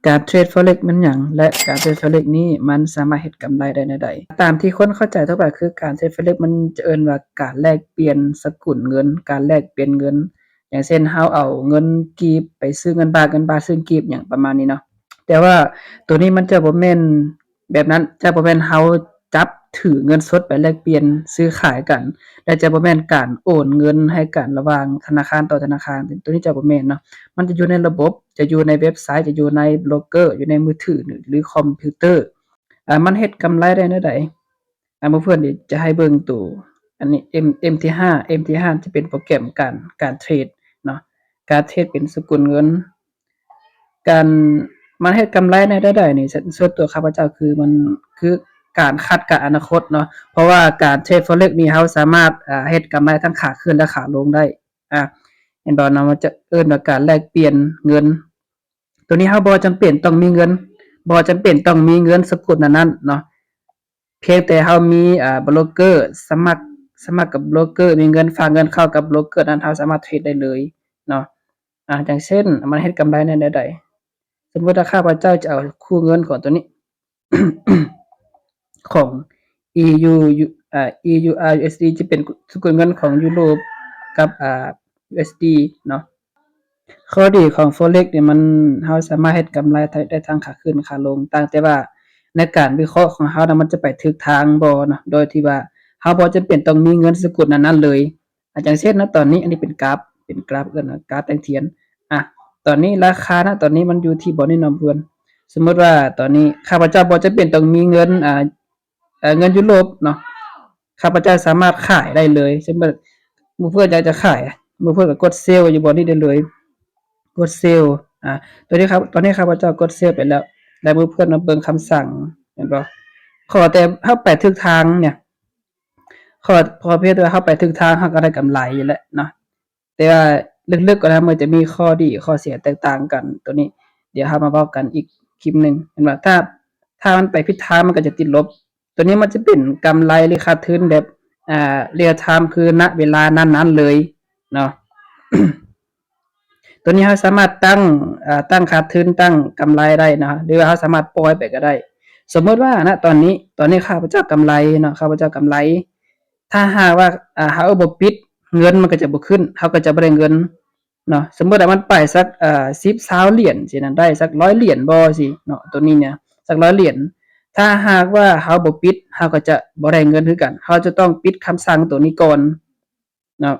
ການເທຣດ Forex ແມ່ນຫຍັງ ແລະ ການເທຣດ Forex ນີ້ມັນສາມາດເຮັດກຳໄລໄດ້ແນວໃດ? ຕາມທີ່ຄົນເຂົ້າໃຈທົ່ວໄປ ຄືການເທຣດ Forex ມັນຈະເອີ້ນວ່າການແລກປ່ຽນສະກຸນເງິນ, ການແລກປ່ຽນເງິນ ຢ່າງເຊັ່ນ ເຮົາເອົາເງິນກີບໄປຊື້ເງິນບາດ, ເງິນບາດຊື້ກີບ ຫຍັງປະມານນີ້ເນາະ. ແຕ່ວ່າໂຕນີ້ມັນຈະບໍ່ແມ່ນແບບນັ້ນ, ຈະບໍ່ແມ່ນເຮົາຈັບຖືເງິນສົດໄປແລກປ່ຽນຊື້ຂາຍກັນ ແລະ ຈະບໍ່ແມ່ນການໂອນເງິນໃຫ້ກັນລະຫວ່າງທະນາຄານຕໍ່ທະນາຄານ, ໂຕນີ້ຈະບໍ່ແມ່ນເນາະ. ມັນຈະຢູ່ໃນລະບົບ, ຈະຢູ່ໃນເວັບໄຊ, ຈະຢູ່ໃນໂບຣກເກີ, ຢູ່ໃນມືຖື ຫຼື ຄອມພິວເຕີ. ອາ ມັນເຮັດກຳໄລໄດ້ແນວໃດ? ອາ ໝູ່ເພື່ອນຈະໃຫ້ເບິ່ງໂຕ ອັນນີ້ M- MT5, MT5 ຈະເປັນໂປຣແກຣມການ ການເທຣດເນາະ, ການເທຣດເປັນສະກຸນເງິນ. ການ ມັນເຮັດກຳໄລໄດ້ແນວໃດນີ້ ສ່ວນ ສ່ວນຕົວຂ້າພະເຈົ້າ ຄືມັນ ຄືການຄາດການອະນາຄົດເນາະ, ເພາະວ່າການເທຣດ Forex ນີ້ ເຮົາສາມາດ ອາ ເຮັດກຳໄລທັງຂາຂຶ້ນ ແລະ ຂາລົງໄດ້. ອາ ເຫັນບໍ່ເນາະ, ມັນຈະເອີ້ນວ່າການແລກປ່ຽນເງິນ. ໂຕນີ້ເຮົາບໍ່ຈຳເປັນຕ້ອງມີເງິນ, ບໍ່ຈຳເປັນຕ້ອງມີເງິນສະກຸນອັນນັ້ນເນາະ, ພຽງແຕ່ເຮົາມີ ອາ ໂບຣກເກີ, ສະໝັກ ສະໝັກກັບໂບຣກເກີ, ມີເງິນຝາກເງິນເຂົ້າກັບໂບຣກເກີນັ້ນ, ເຮົາສາມາດເທຣດໄດ້ເລີຍເນາະ. ອາ ຢ່າງເຊັ່ນ ມັນເຮັດກຳໄລໄດ້ແນວໃດ? ສົມມຸດວ່າຂ້າພະເຈົ້າຈະເອົາຄູ່ເງິນຂອງໂຕນີ້ ຂອງ EU ອາ EUR USD ຈະເປັນສະກຸນເງິນຂອງຢູໂຣບກັບ ອາ USD ເນາະ. ຂໍ້ດີຂອງ Forex ນີ້ ມັນ ເຮົາສາມາດເຮັດກຳໄລໄດ້ທັງຂາຂຶ້ນຂາລົງ, ຕ່າງແຕ່ວ່າໃນການວິເຄາະຂອງເຮົານະ ມັນຈະໄປຖືກທາງບໍ່ເນາະ, ໂດຍທີ່ວ່າເຮົາບໍ່ຈຳເປັນຕ້ອງມີເງິນສະກຸນອັນນັ້ນເລີຍ. ອາ ຢ່າງເຊັ່ນນະ ຕອນນີ້ ອັນນີ້ເປັນກຣາຟ ເປັນກຣາຟ ເອີ້ນວ່າກຣາຟແທ່ງທຽນ. ອາ ຕອນນີ້ລາຄານະ ຕອນນີ້ມັນຢູ່ທີ່ບ່ອນນີ້ເນາະເພື່ອນ. ສົມມຸດວ່າຕອນນີ້ຂ້າພະເຈົ້າບໍ່ຈຳເປັນຕ້ອງມີເງິນ ອາ ເອີ ເງິນຢູໂຣບເນາະ, ຂ້າພະເຈົ້າສາມາດຂາຍໄດ້ເລີຍ. ສົມມຸດໝູ່ເພື່ອນຢາກຈະຂາຍ, ໝູ່ເພື່ອນກໍກົດເຊວຢູ່ບ່ອນນີ້ໄດ້ເລີຍ, ກົດເຊວ. ອາ ຕອນນີ້ ຕອນນີ້ຂ້າພະເຈົ້າກົດເຊວໄປແລ້ວ, ແລ້ວໝູ່ເພື່ອນມາເບິ່ງຄຳສັ່ງ, ເຫັນບໍ່? ຂໍແຕ່ເຮົາໄປຖືກທາງນີ້, ຂໍ ຂໍພຽງແຕ່ວ່າເຮົາໄປຖືກທາງ ເຮົາກໍໄດ້ກຳໄລຢູ່ແລ້ວເນາະ. ແຕ່ວ່າເລິກໆ ກໍນະ ມັນຈະມີຂໍ້ດີຂໍ້ເສຍແຕກຕ່າງກັນ. ໂຕນີ້ດຽວເຮົາມາເວົ້າກັນອີກຄລິບໜຶ່ງ. ເຫັນບໍ່? ຖ້າ ຖ້າມັນໄປຜິດທາງ ມັນກໍຈະຕິດລົບ. ໂຕນີ້ມັນຈະເປັນກຳໄລ ຫຼື ຂາດທຶນແບບ ອາ real time ຄືນະເວລານັ້ນໆ ເລີຍເນາະ. ໂຕນີ້ເຮົາສາມາດຕັ້ງ ອາ ຕັ້ງຂາດທຶນ ຕັ້ງກຳໄລໄດ້ເນາະ, ຫຼືວ່າເຮົາສາມາດປ່ອຍໄປກໍໄດ້. ສົມມຸດວ່ານະ ຕອນນີ້ ຕອນນີ້ຂ້າພະເຈົ້າກຳໄລເນາະ, ຂ້າພະເຈົ້າກຳໄລ. ຖ້າຫາກວ່າ ອາ ເຮົາບໍ່ປິດ ເງິນມັນກໍຈະບໍ່ຂຶ້ນ, ເຮົາກໍຈະບໍ່ໄດ້ເງິນເນາະ. ສົມມຸດວ່າມັນໄປສັກ ເອີ ສິບ ຊາວຫຼຽນຊີ້ນະ, ໄດ້ສັກຮ້ອຍຫຼຽນບໍ່ຊີ້ເນາະ, ໂຕນີ້ນະ ສັກຮ້ອຍຫຼຽນ. ຖ້າຫາກວ່າເຮົາບໍ່ປິດ ເຮົາກໍຈະບໍ່ໄດ້ເງິນຄືກັນ, ເຮົາຈະຕ້ອງປິດຄຳສັ່ງໂຕນີ້ກ່ອນເນາະ.